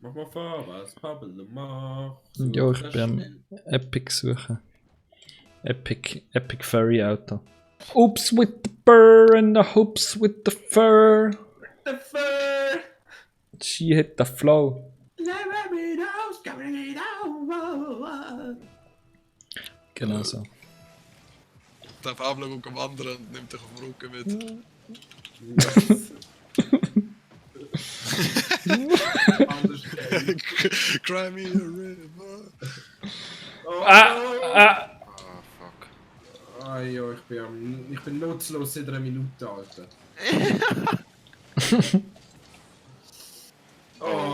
Mach mal vor, was Pablo macht. Ja, ich bin am Epic suchen. Epic Furry Auto. Oops with the burr and the hoops with the fur. The fur! She hit the flow. Genau so. Der Pablo geht wandern und nimmt dich auf den Rücken mit. Yes. Anders Cry me a river. Oh, Ah! Ah, fuck. Ah, ja, ich bin nutzlos seit einer Minute, Alter. Oh.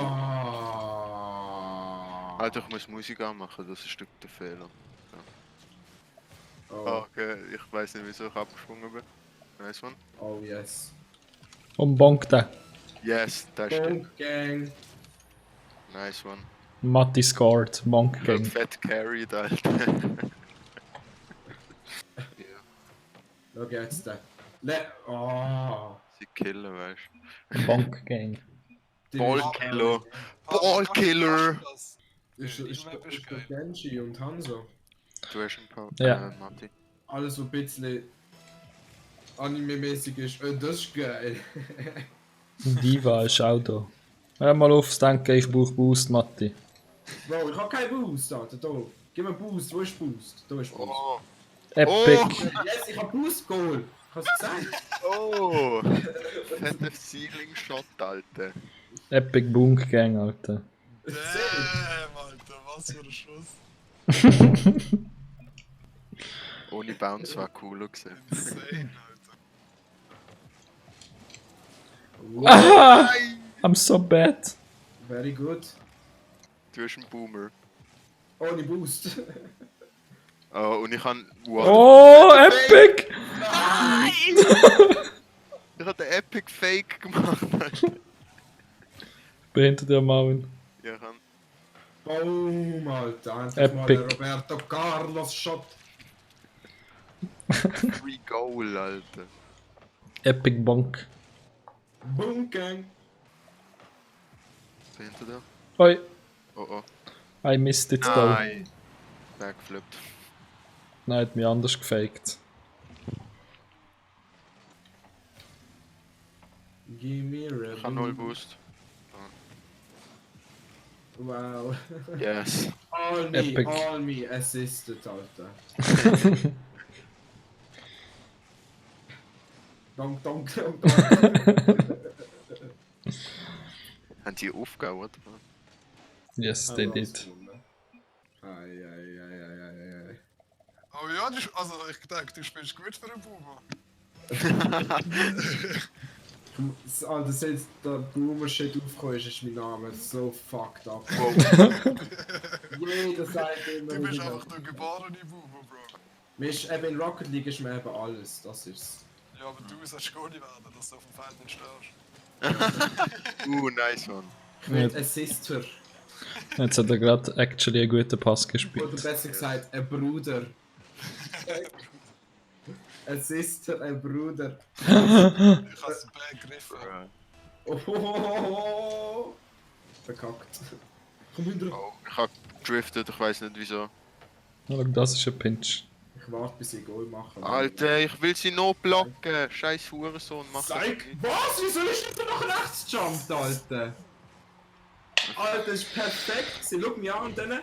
Alter, ich muss Musik anmachen, das ist der Fehler. Oh. Ah, okay, ich weiß nicht, wieso ich abgesprungen bin. Nice one. Oh, yes. Und bonk da. Yes, das ist der. Bonk Gang. Nice one. Matti scored. Bonk Ich hab Gang. fett carried, Alter. Ja, Schau jetzt da. Oh. sie killen, weißt Bonk Gang. du. Ballkiller. Ballkiller! Ist Map ist der geil. Genji und Hanzo. Du hast ein paar. Ja. Matti. Alles, was ein bisschen anime-mäßig ist. Das ist geil. Diva ist auch da. Hör mal aufs Denken, ich brauche Boost, Matti. Bro, ich hab keinen Boost, Alter. Da. Gib mir Boost. Wo ist Boost? Da ist Boost. Oh! Epic. Yes, ich hab Boost Goal. Hast du gesagt? Oh! Fetter Ceiling Shot, Alter. Epic Bonk Gang, Alter. Damn, Alter, was für ein Schuss. Ohne Bounce war cooler gewesen. Insane, Alter. Ah! I'm so bad. Very good. Du hast einen Boomer. Ohne Boost. Oh, und ich kann. Oh, Epic! Ich hab den Epic Fake gemacht. Bin hinter dir, Marvin. Ja, kann. Boom, Alter. Endlich mal Epic. der Roberto Carlos Shot. Free Goal, Alter. Epic Bonk. Boom Gang. Bin hinter dir? Oi, Oh oh. I missed it though. Nein. Backflipped. Nein, hat mich anders gefaked. Give me a Ich hab 0 Boost. Wow. Yes. Epic. All me assisted, Alter. Donk, donk, donk, donk. Haben die aufgehauen, oder? Yes, they did. Ei. Oh ja, also ich denke, du spielst gut für einen Boomer. Alter, seit der Boomer-Shit aufgekommen ist mein Name so fucked up. Wow. Jeder sagt immer Du bist wieder. einfach der geborene Boomer, Bro. Mir ist eben in Rocket League ist mir eben alles, das ist's. Ja, aber du sollst Goalie werden, dass du auf dem Feld nicht störst. Nice one. Ich will Assister. Jetzt hat er gerade actually einen guten Pass Oder gespielt. besser gesagt, ein Bruder. Assister, ein Bruder. Ich hab's begriffen. Oh, verkackt. Komm hinter. Oh, ich hab gedriftet, ich weiß nicht wieso. Schau, das ist ein Pinch. Ich warte, bis ich Goal mache. Alter, ich will sie noch blocken. Scheiß Hurensohn, mach das Zeig! nicht. Was? Wieso ist er nach rechts gejumpt, Alter? Alter, das ist perfekt. Sie schaut mich an und dann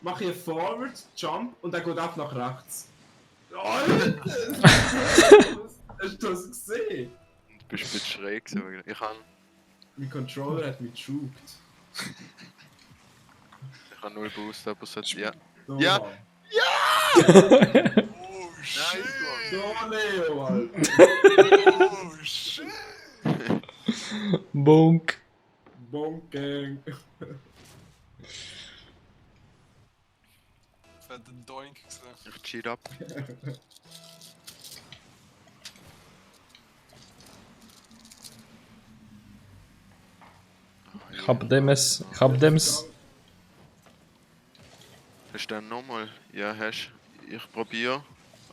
mache ich einen Forward, Jump und er geht auch nach rechts. Alter! Hast du das gesehen? Du bist ein bisschen schräg gewesen. Ich Mein Controller hat mich geschuckt. hab 0 Boost, aber es hat. Ja. So, Ja. Mann. Oh shit! So, Leo, Alter. Oh shit! Bonk. Bonk Gang. Fetten Doink gesehen. Ich cheat ab. Ich hab dems. Ich hab dems. Hast du den nochmal? Ja, hast. Ich probier.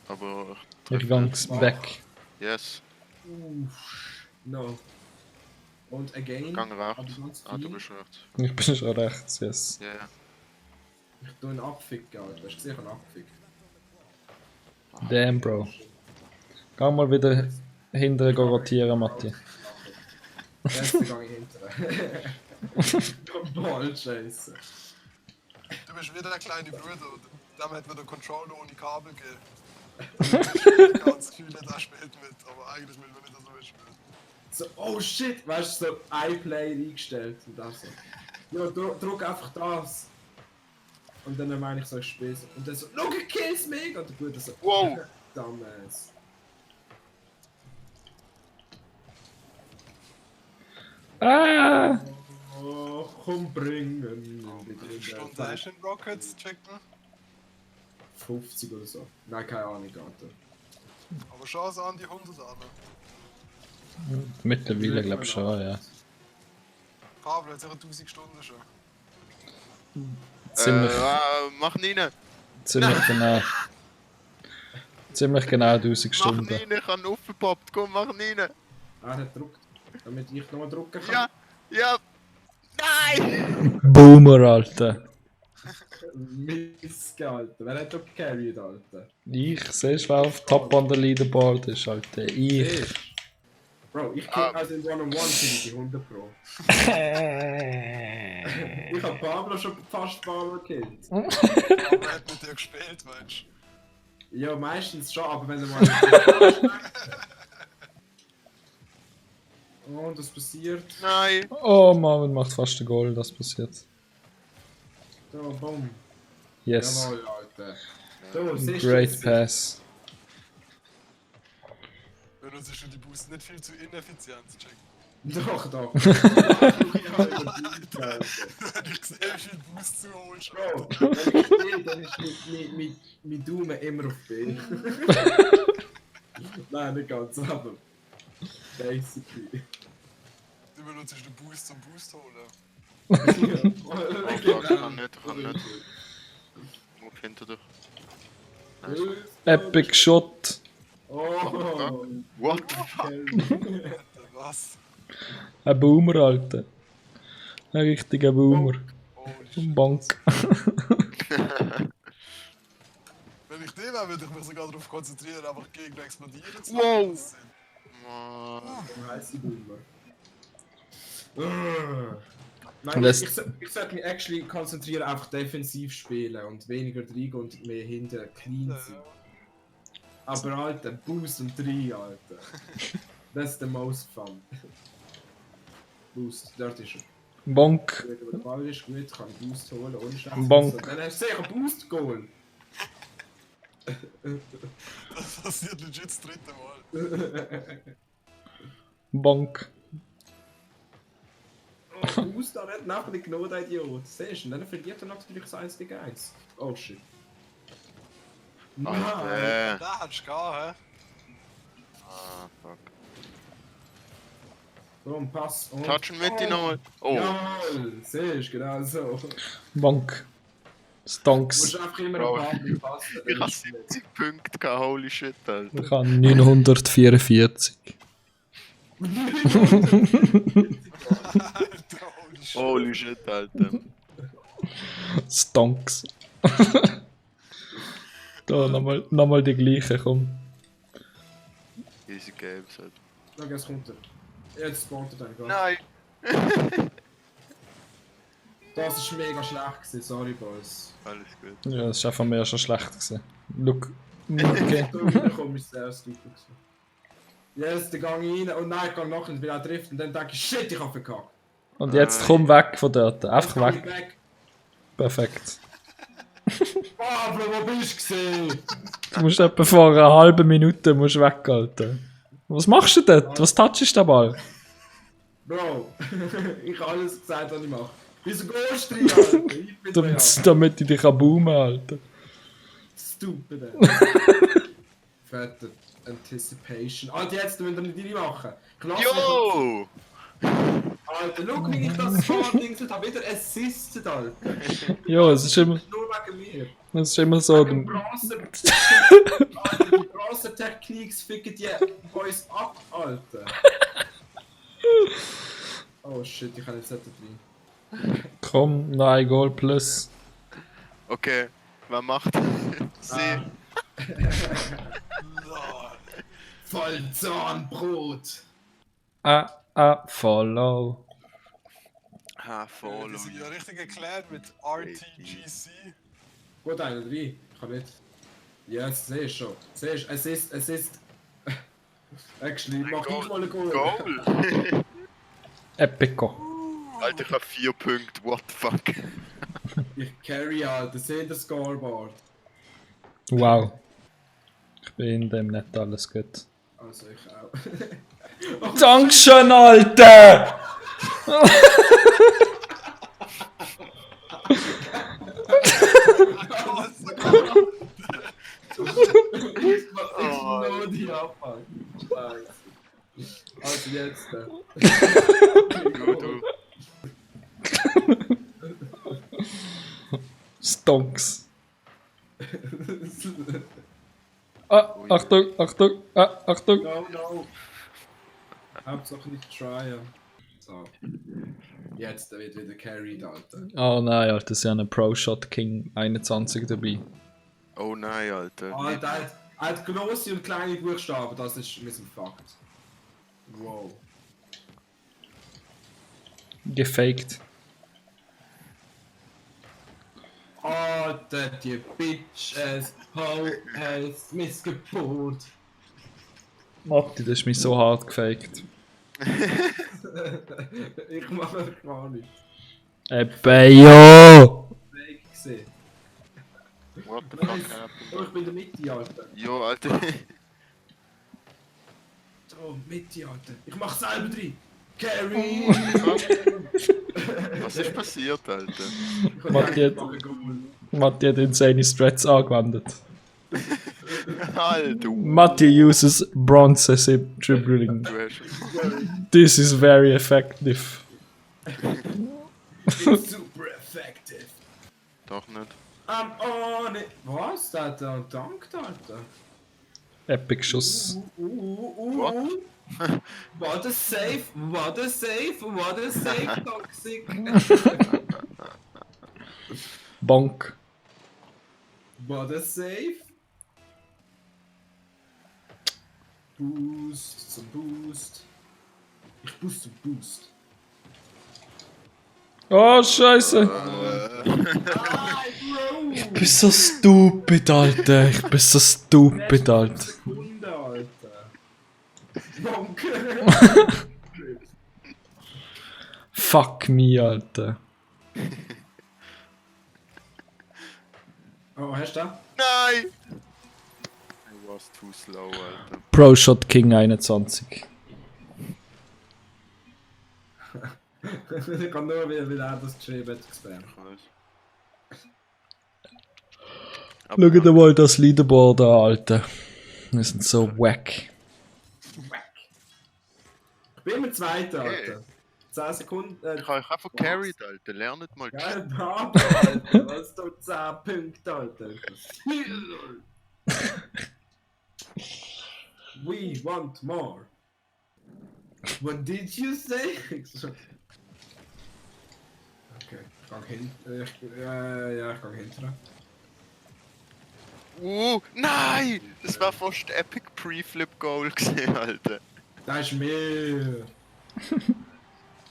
Aber. Ich gang's weg. Yes. Uff. No. Und again. Gang aber rechts. ganz Ah, du fein. bist rechts. Ich bin schon rechts, yes. Ja, ja. Ich tu ihn abficken, Alter. Hast du gesehen, ich habe ihn abgefickt. Damn, Bro. Geh mal wieder hinterher rotieren, Matti. Jetzt gehe ich hinterher. Ball, scheiße. Du bist wieder ein kleiner Bruder. Und dem hat mir den Controller ohne Kabel gegeben. Ich habe das Gefühl, er spielt mit, aber eigentlich will man nicht, dass er mitspielt. So, oh shit, weißt du, so iPlay eingestellt und das so. Ja, druck einfach das. Und dann meine ich so, ich spiele so. Und dann so, look, it kills me! Und der Bruder so, Wow. Dumbass. Ah! Oh, komm bringen. Wie viele Stunden hast du in Rockets? Check mal. 50 oder so. Nein, keine Ahnung, Alter. Aber Chance an die 100 an. Mittlerweile glaube ich schon, ja. Kabel hat sicher 1000 Stunden schon. Ziemlich, Mach ihn rein. ziemlich genau. Ziemlich genau 1000 Mach ihn Stunden. rein, ich habe ihn aufgepoppt. Komm, mach ihn rein. Er hat gedruckt. Damit ich nochmal drucken kann. Ja, ja. Nein! Boomer, Alter. Mist, Alter. Wer hat doch gecarried, Alter? Ich sehe, wer auf Top on the Leaderboard ist, Alter. Ich. Bro, ich kill also in One-on-One die 100 Pro. Ich hab Pablo schon fast Pablo gekillt. Aber er hat mit dir gespielt, meinst du? Ja, meistens schon, aber wenn du mal... Und was passiert? Nein! Oh Mann, macht fast ein Goal, das passiert. Da, bumm. Yes. Jawohl, Alter. So, siehst du Great es? pass. Wenn uns ist schon die Boost nicht viel zu ineffizient, check. Doch, doch. Ja, übertrieben, Alter. Wenn ich sehe, wie viel Boost du holst. Bro, wenn ich spiele, dann ist mein Daumen immer auf B. Nein, nicht ganz, aber... Basically. Du benutzt den Boost zum Boost holen. Oh, ich kann nicht, ich kann nicht. Wo hinter dich? Epic Shot. Oh, What the fuck? Was? Ein Boomer, Alter. Ein richtiger Boomer. Holy shit. Bank. Wenn ich den wäre, würde ich mich sogar darauf konzentrieren, einfach gegen explodieren zu Wow. lassen. Mann. heißt die Boomer. Nein, Das- ich sollte mich actually konzentrieren, einfach defensiv spielen und weniger rein und mehr hinter clean sein. Aber Alter, Boost und 3, Alter. That's the most fun. Boost, dort ist er. Bonk. Gut, wo der Ball ist, gut, kann ich Boost holen, ohne Scheiß. Bonk. Dann hast du sicher Boost-Goal. Das passiert legit das dritte Mal. Bonk. Oh, Boost da nicht nachher genommen, der Idiot. Siehst du, dann verliert er natürlich das 1 gegen 1. Oh shit. Nein! Alter. Da hättest du gehabt, Ah, fuck. Komm, Pass. Und... Touchen mit dir nochmal. Oh. Jawohl, siehst du, genau so. Bonk. Du Stonks. musst einfach immer Bro. ein paar mit passen. Ich hab 70 Punkte gehabt, holy shit, Alter. Ich habe 944. Alter, holy shit. Holy shit, Alter. Stonks. Da, nochmal die gleiche, komm. Easy Games, Alter. Schau, jetzt kommt er. Jetzt spawnt er dann. Nein! Das ist mega schlecht gewesen, sorry boys. Alles gut. Ja, das war einfach mehr schon schlecht gewesen. Look. Okay. Da komm ich sehr stupid gewesen. Jetzt dann gang ich rein und nein, ich gang nachher und will auch driften und dann denke ich, shit, ich hab verkackt. Und jetzt komm weg von dort. Einfach Jetzt gang ich weg. Perfekt. Pablo, wo bist du gewesen? Du musst etwa vor einer halben Minute musst weg, Alter. Was machst du dort? Was touchst du den Ball? Bro, ich hab alles gesagt, was ich mache. Wieso gehst du rein, Alter? Ich bin da ja. Damit ich dich boomen kann, Alter. Stupid. Fetter Anticipation. Alter, jetzt müssen wir nicht reinmachen. Klasse. Yo! Alter, schau, wie ich das vordingselt habe. Wieder assisted, Alter. Ja, es ist immer, Nur wegen mir. es ist immer so. Die Bronzer-Techniques ficken die Boys ab, Alter. Oh shit, ich kann jetzt nicht rein. Komm, noch ein Goal plus. Okay, wer macht? Sie. Lol. Vollzahnbrot! Follow. Ha, Die follow. sind ja richtig erklärt mit RTGC. Gut, einer rein. Ich kann nicht. Ja, jetzt siehst du schon. Siehst du, es ist. Actually, mach ich mal ein Goal. Goal! Epico. Alter, ich hab 4 Punkte, what the fuck? Ich carry, Alter, seht das Scoreboard. Wow. Ich bin in dem nicht alles gut. Also ich auch. Dankeschön, Alter! Nur die Abfall. Also jetzt. Du. Stonks. Achtung, Achtung, Achtung. No. Hauptsache nicht tryen. So. Jetzt wird wieder carried, Alter. Oh nein, Alter, es ist ja ein Pro-Shot King 21 dabei. Oh nein, Alter. Alter, er hat grosse und kleine Buchstaben, das ist wir sind fucked. Wow. Gefaked. Alter, die Bitches, Ho, has Missgeburt. Matti, das ist mich so hart gefaked. Ich mache gar nicht. Bayo! Fake gesehen. What the fuck Oh, ich happened? bin in der Mitte, Alter. Jo, Alter. So, Mitte, Alter. Ich mach selber drin. Carry! Was ist passiert, Alter? Matti hat insane Strats angewendet. Alter. Matti uses bronze dribbling. Du hast This is very effective. It's super effective. doch nicht. I'm on it. Was? Der hat einen Dank, Alter. Epic Schuss. What? What a save, what a save, what a save, toxic. Bonk. What a save. Boost zum Boost. Ich boost zum Boost. Oh, Scheiße. Nein, Bro! Ich bin so stupid, Alter. Ich bin so stupid, Alter. Sekunde, Alter. Bonk. Fuck me, Alter. Oh, hast du den? Nein! I was too slow, Alter. Pro Shot King 21. Ich kann nur, weil er das geschrieben hat, gespammt. Schau dir mal das Leaderboard an, Alter. Wir sind so wack. Ich bin immer Zweiter, Alter. 10 Sekunden. Ich habe euch einfach carried, Alter. Lernt mal. Geil, bravo, Alter. Was tut 10 Punkte, Alter? We want more. What did you say? Okay, ich gang hin. Ja, ich gang hinterher. Nein! Das war fast Epic Pre-Flip Goal gesehen, Alter. Da ist mehr.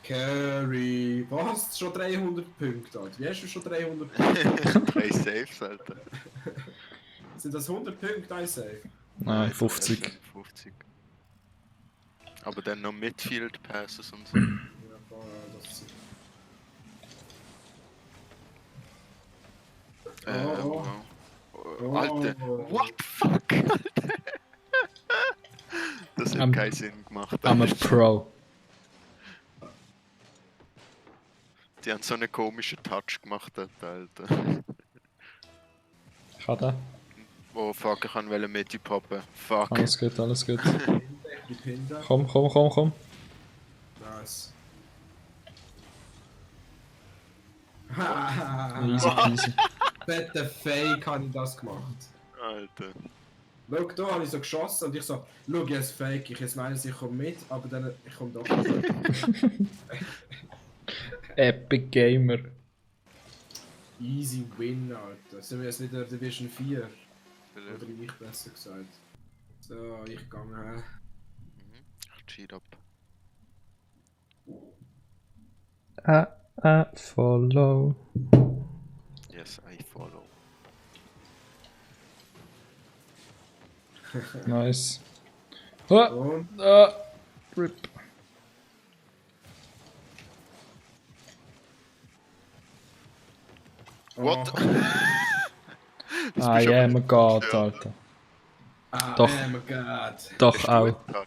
Carry. Was? Schon 300 Punkte, Alter. Wie hast du schon 300 Punkte? 3 Saves, Alter. Sind das 100 Punkte, ein Save? Nein, 50. 50. Aber dann noch Midfield Passes und so. Ja, das ist... Wow. Oh. Alter, what the fuck, Alter? Das hat keinen Sinn gemacht. I'm a Pro. Die haben so einen komischen Touch gemacht, Alter. Ich hab den. Oh fuck, ich kann Meti poppen. Fuck. Alles gut, alles gut. Ich bin hinter. Komm. Nice. Easy peasy. Fette Fake habe ich das gemacht. Alter. Schau, da habe ich so geschossen und ich so, schau, jetzt Fake, ich jetzt meine, ich komme mit, aber dann, ich komme doch nicht. Epic Gamer. Easy win, Alter. Sind wir jetzt wieder Division 4? Vielleicht. Oder ich besser gesagt. So, ich gehe. Ich cheat up. Follow. Yes, I follow. Nice. Und RIP. What? I am a god, Alter. Doch. Oh my god. Doch Bist du auch. in Touch?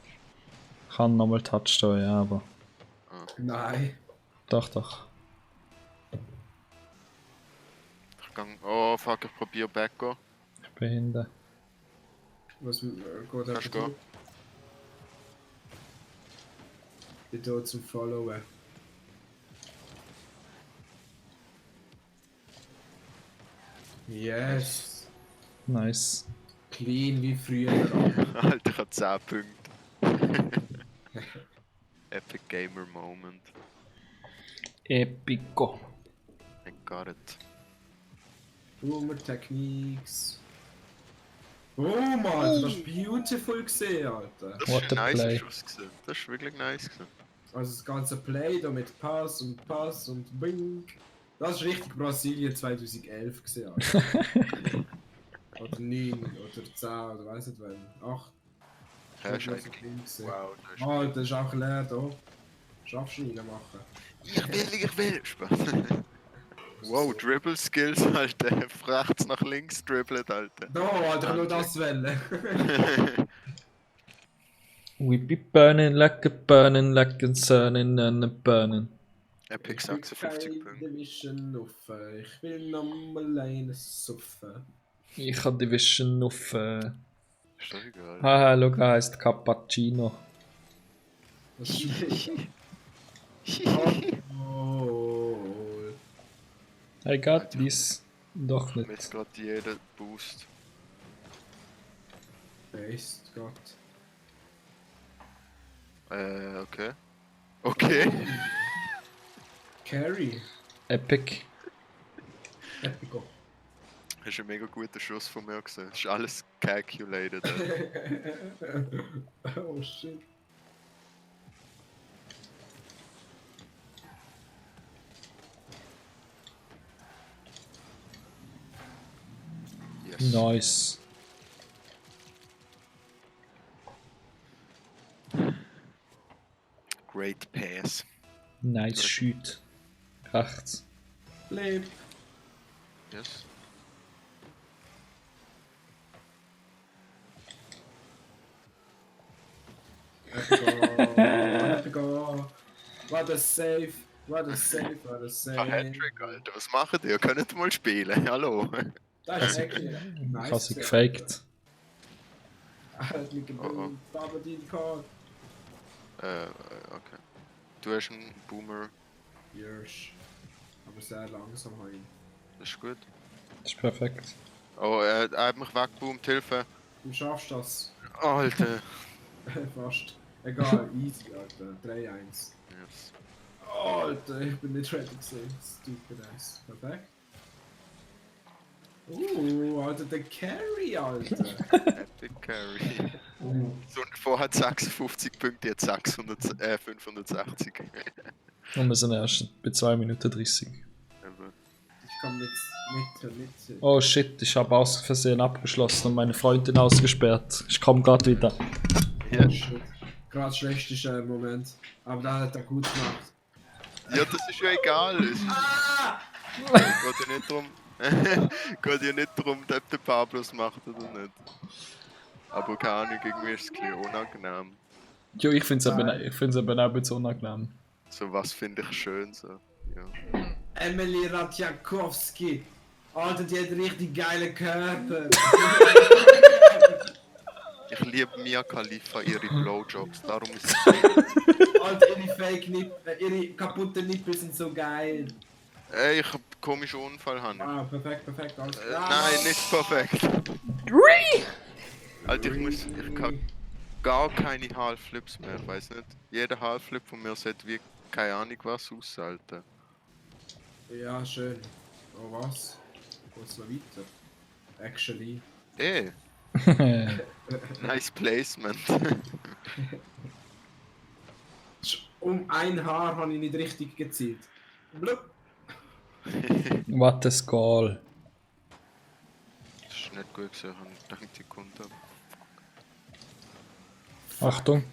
Kann nochmal Touch da, ja, aber. Nein. Doch. Ich gang. Oh fuck, ich probier Backer. Ich bin hinten. Was geht Kannst du gehen? Ich tue zum Followen. Yes. Nice. Clean wie früher. Alter, ich hab 10 Punkte. Epic Gamer Moment. Epico. I got it. Boomer Techniques. Oh Mann, das ist beautiful gesehen, Alter. Das What ist ein a nice play. Schuss gewesen. Das ist wirklich nice gewesen. Also das ganze Play da mit Pass und Bing. Das ist richtig Brasilien 2011 gesehen, Alter. Oder 9 oder 10 oder weiss nicht wann. 8. Ja, ist eigentlich. Wow, das ist. Oh, das ist auch leer da. Schaffst du reinmachen. Ich will. Spaß. Wow, Dribble Skills, Alter. Rechts nach links dribbelt, Alter. Da, Alter, nur das wollen. We be burning like a sun in a burning. Epic 56 Punkte. Division offen. Ich will nochmal eine suffen. Ich hab Division auf. Ist doch egal. Haha, schau, er heisst Cappuccino. Was ist Oh. I got this. Doch Jetzt nicht. gerade jeder Boost. Based Gott. Okay. Okay. Carry. Epic. Epico. Das ist ein mega guter Schuss von mir gesehen. Das ist alles calculated. Oh shit. Yes. Nice. Great pass. Nice shoot. Rechts. Leb. Yes. Epico. What a save. What a save. What a save. Hattrick, Alter. Was macht ihr? Könnt ihr mal spielen? Hallo. Das ist actually Ich nice. hab sie gefaked. Er hat mich Oh, oh. gebunden. Babadin Card. Okay. Du hast einen Boomer. Yes. Aber sehr langsam hein. Das ist gut. Das ist perfekt. Oh, er hat mich weggeboomt. Hilfe. Du schaffst das. Alter. Fast. Egal, easy, Alter. 3-1. Yes. Alter, ich bin nicht ready gesehen. Stupid ass. Perfekt. Alter, der Carry, Alter. Epic Carry. So, vorher hat 56 Punkte, jetzt 560. Und wir sind erst bei 2 Minuten 30. Aber Ich kann mit. Oh shit, ich habe aus Versehen abgeschlossen und meine Freundin ausgesperrt. Ich komme gerade wieder. ja. Shit. Gerade schlechtester Moment. Aber da hat er gut gemacht. Ja, das ist ja egal. Es geht ja nicht darum, geht ja nicht darum, ob der Pablos macht oder nicht. Aber keine Ahnung, irgendwie ist es ein bisschen unangenehm. Jo, ich finde es eben auch ein bisschen unangenehm. So was finde ich schön so. Ja. Emily Radjakowski. Alter, die hat richtig geile Körper. Ich liebe Mia Khalifa, ihre Blowjobs, darum ist es schön. Alter, ihre Fake Nippel, ihre kaputten Nippel sind so geil. Ey, ich hab einen komischen Unfall, Hanni. Ah, perfekt, alles Nein, nicht perfekt. Alter, ich kann gar keine Half-Flips mehr, ich weiß nicht. Jeder Half-Flip von mir sollte wie keine Ahnung was aushalten. Ja, schön. Oh was? Geht's noch weiter? Actually. Nice placement. Um ein Haar habe ich nicht richtig gezielt. Blub. What a Skull. Das ist nicht gut gesehen, dank Sekunden. Achtung.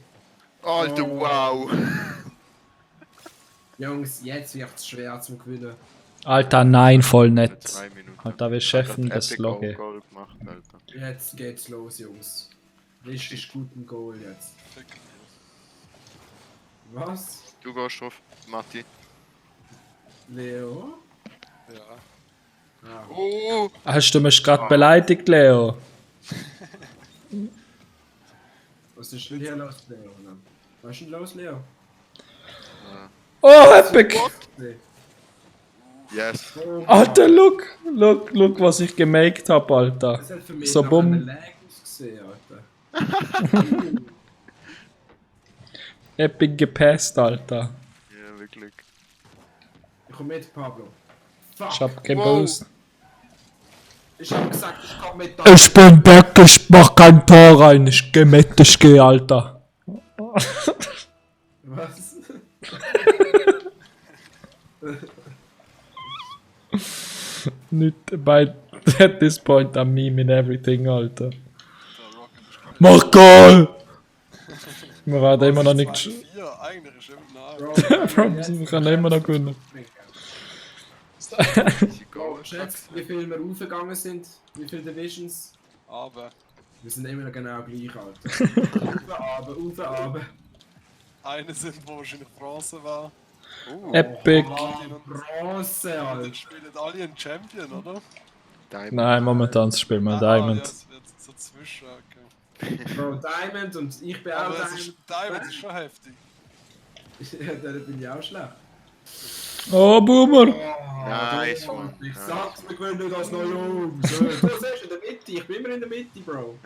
Alter, Oh. wow! Jungs, jetzt wird es schwer zum Gewinnen. Alter, nein, voll nett. 2 Minuten. Alter, wir Ich hab schaffen grad das Epic Logge. Goal gemacht, Alter. Jetzt geht's los, Jungs. Richtig guten Goal jetzt. Was? Du gehst drauf, Matti. Leo? Ja. Ah. Oh! Hast du mich gerade beleidigt, Leo? Was ist denn hier los, Leo? Was ist denn los, Leo? Oh, Epic! Nee. Yes! Oh, Alter, look, was ich gemaked hab, Alter. das hat für mich So nach bumm. einem Lag ausgesehen, Alter. Epic gepasst, Alter. Ja, wirklich. Ich komm mit, Pablo. Fuck! Ich hab keinen Wow. Boost. Ich hab gesagt, ich komm mit. Ich bin weg, ich mach kein Tor rein. Ich geh mit, ich geh, Alter. Was? Nicht bei at this point I'm memeing everything, Alter. Der Rocket ist gar Mach Goal! Wir werden immer noch nicht. 2-4, eigentlich ist eben nah. Bro, Wir können immer noch gewinnen. Easy Bro, Goal. schätzt, wie viel wir raufgegangen sind? Wie viele Divisions? Aber Wir sind immer noch genau gleich, Alter. Auf. eine sind, wo wahrscheinlich Bronze war. Epic. Bronze, Dann Alter. spielen alle einen Champion, oder? Diamond. Nein, momentan spielen wir Ja, Diamond. jetzt wird so zwischen, okay. Bro, Diamond und ich bin auch Aber Diamond. Diamond ist schon heftig. Ja, da bin ich auch schlecht. Oh, Boomer! Nice, du, Mann. Ich Nice. sag's, wir gewinnen das noch, Jungs. Du siehst in der Mitte, ich bin immer in der Mitte, Bro.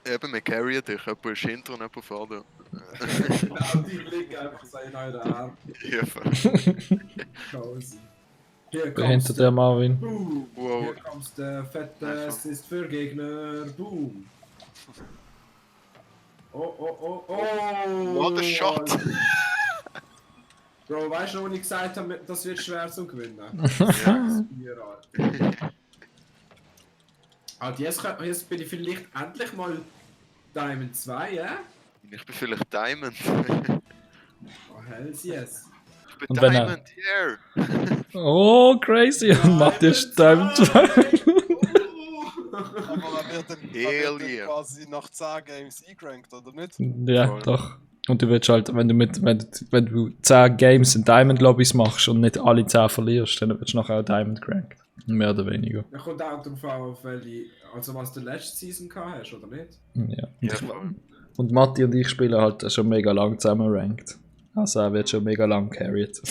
Eben, wir carryen dich. Jemand ist hinter und jemand vorne. Genau, die Blick einfach so in euren Arm. Ja, voll. Cozy. Hier Wer hinter der Marvin? Boom. Wow. Hier kommt der fette Nice one. Assist für Gegner. Boom. Oh. What a shot. Bro, weißt du, wo ich gesagt habe, das wird schwer zu gewinnen? Ja. Also jetzt bin ich vielleicht endlich mal Diamond 2, ja? Ich bin vielleicht Diamond. Oh, hells yes. Ich bin Und wenn er- Diamond here. Oh, crazy! Und Matthias Diamond 2. Aber er wird Hell dann yeah. quasi nach 10 Games eingerankt, oder nicht? Ja, Voll. doch. Und du willst halt, wenn du 10 Games in Diamond Lobbys machst und nicht alle 10 verlierst, dann wirst du nachher auch Diamond gerankt. Mehr oder weniger. Da kommt auch darauf an, auf welche, also was du letzte Season gehabt hast, oder nicht? Ja. Ja, voll. Und Matti und ich spielen halt schon mega lang zusammen ranked. Also er wird schon mega lang carried.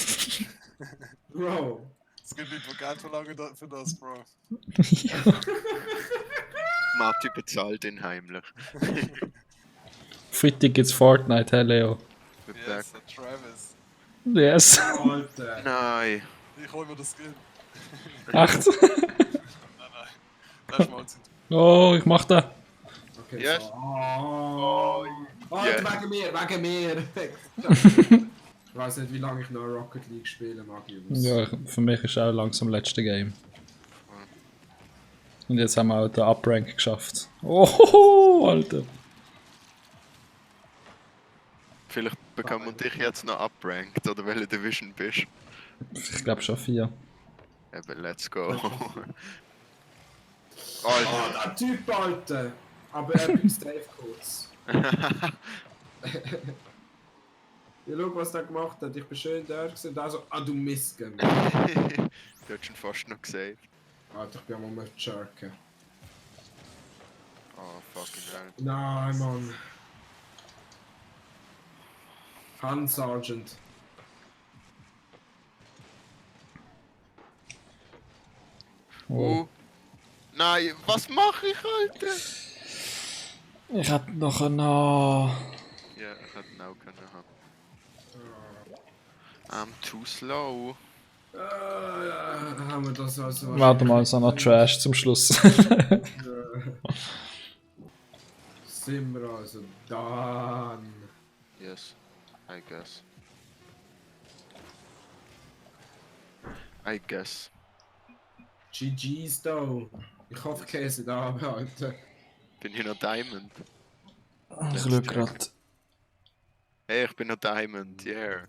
Bro. Es gibt Leute, die Geld verlangen für das, Bro. Matti bezahlt ihn heimlich. Freitag gibt's Fortnite, hey Leo. We're back. Yes, Travis. Yes. Alter. Nein. Ich hol mir das Skill. 8. Nein. Das ist mal Zeit. Oh, ich mach da. Okay, Yes. so. Oh. Alter, Yeah. wegen mir. Ich weiß nicht, wie lange ich noch Rocket League spielen mag, Jungs. Ja, für mich ist auch langsam letzte Game. Und jetzt haben wir auch den Uprank geschafft. Oh, Alter. Vielleicht bekommen wir dich jetzt noch upranked, oder welche Division bist. Ich glaube schon 4. Eben, let's go. Oh, Alter. der Typ, Alter. Aber Epic Stave kurz. Ja, schau, was der gemacht hat. Ich bin schön da und also, du Mistgame. Du hast schon fast noch gesaved. Alter, ich bin am Jerken. Oh, fucking hell. Nein, Mann. Hand Sergeant. Oh. Nein, was mache ich, Alter? Ich hab noch einen. Ja, ich hätte ihn auch können haben. I'm too slow. Haben wir das also... Warte mal, so noch Trash zum Schluss. Sind wir also dann... Yes, I guess. I guess. GG's da. Ich hoffe, Käse da abhalten. Bin ich noch Diamond? Ich schau grad. Hey, ich bin noch Diamond, yeah.